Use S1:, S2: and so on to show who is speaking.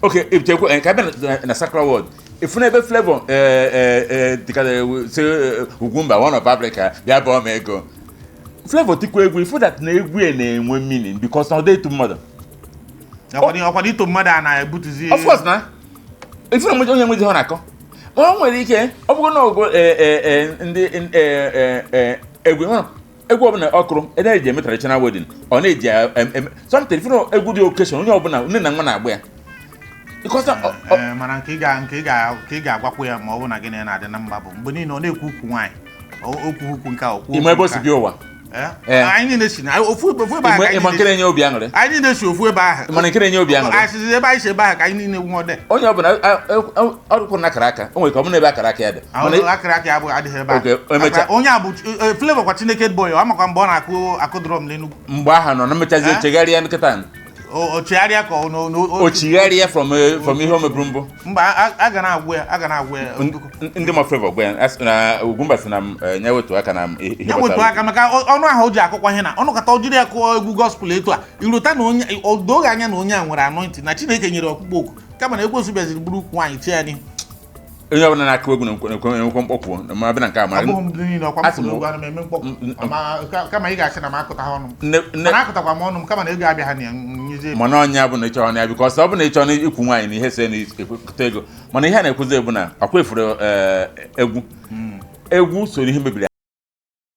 S1: Okay, chekwa ka abịa na secular world, ifu na ebe Flavour dịka sị Ugwumba one of Africa bịa bụọ m ego. Flavour tikwa egwu, ifu that na egwu ya na-enwe meaning because na ọ dị etu mmadụ.
S2: Ọkwado ito mmadụ a na-ebutuzi.
S1: Of course, na ifu na onye nwezi ọ na-akọ, o nwere ike ọ bụrụ na ọgụ ndị egwu egwu ọbụla ọ kụrụ ede eji eme traditional wedding, ọ na-eji something, ifu na egwu dị occasion, onye ọbụla nne na nwa na-agba ya because
S2: Mana nke ị ga-agwakwa ya, ma ọ bụ na gịnị na-adị na mma bụ mgbe niile ọ na-ekwu ukwu nwaanyị, okwu ukwu nke a, okwu
S1: Ime ebe o
S2: okwu
S1: si
S2: nke
S1: bịa ụwa.
S2: a. Eh?
S1: Eh.
S2: Anyị niile si na ofu ebe ahụ ka anyị
S1: Ịma nke
S2: niile
S1: na-enye obi aṅụrị.
S2: Anyị niile si ofu ebe ahụ.
S1: Mana nke na-enye obi aṅụrị.
S2: Anyị sizi ebe anyị si ebe ahụ ka anyị niile nwụọ de.
S1: Onye ọbụla ọ dịkwa na akara aka, o nwere ka ọ bụrụ na ebe akara aka ya dị. Mana
S2: Akara aka ya bụ adịghị ebe
S1: Okay,
S2: ahụ.
S1: emechaa.
S2: Onye a bụ Flavour kwa Chineke boy, ọ makwa mgbe ọ na-akụ akụ drum n'Enugu.
S1: Mgbe ahụ nọ na mmechazi
S2: Eh?
S1: chegharịa nkịta.
S2: O chegharịa ka ọ
S1: O chigharịa from ihe o meburu mbụ.
S2: Mba, a ga na-agwụ ya, a ga na-agwụ ya.
S1: Ndị ma Flavour gwa ya asị na Ugwumba sị na m, nye wetu aka na m ihe
S2: Ya wetu
S1: gbasara
S2: aka maka ọnụ ahụ o ji akụkwa ihe na ọnụkọta o jiri ya kụọ egwu gospel etu a, irota na onye o doghị anya na onye a nwere anointing na Chineke nyere ọkpụkpọ oku, kama na ekwensu bịaziri buru ukwu nwaanyị tie ya n'ihu.
S1: Onye ọbụla na-akụ egwu na-enwekwa mkpọkwuo ma abịa na nke a mara.
S2: Ọ bụghị m niile ọkwa m
S1: Asị m
S2: kwuru egwu ana m eme mkpọkwu. Kama ị ga-asị na m akụta ha ọnụ m.
S1: Nne nne.
S2: Mana akụtakwa m ọnụ m, kama na ego abịa ha na nyezie.
S1: Mana ọnya bụ na ịchọ ọnya, because ọ bụ na ịchọ na ikwu nwaanyị na ihe se na ekwekọta ego, mana ihe a na-ekwuzi bụ na ọkwa efuru egwu, egwu so n'ihe mebiri.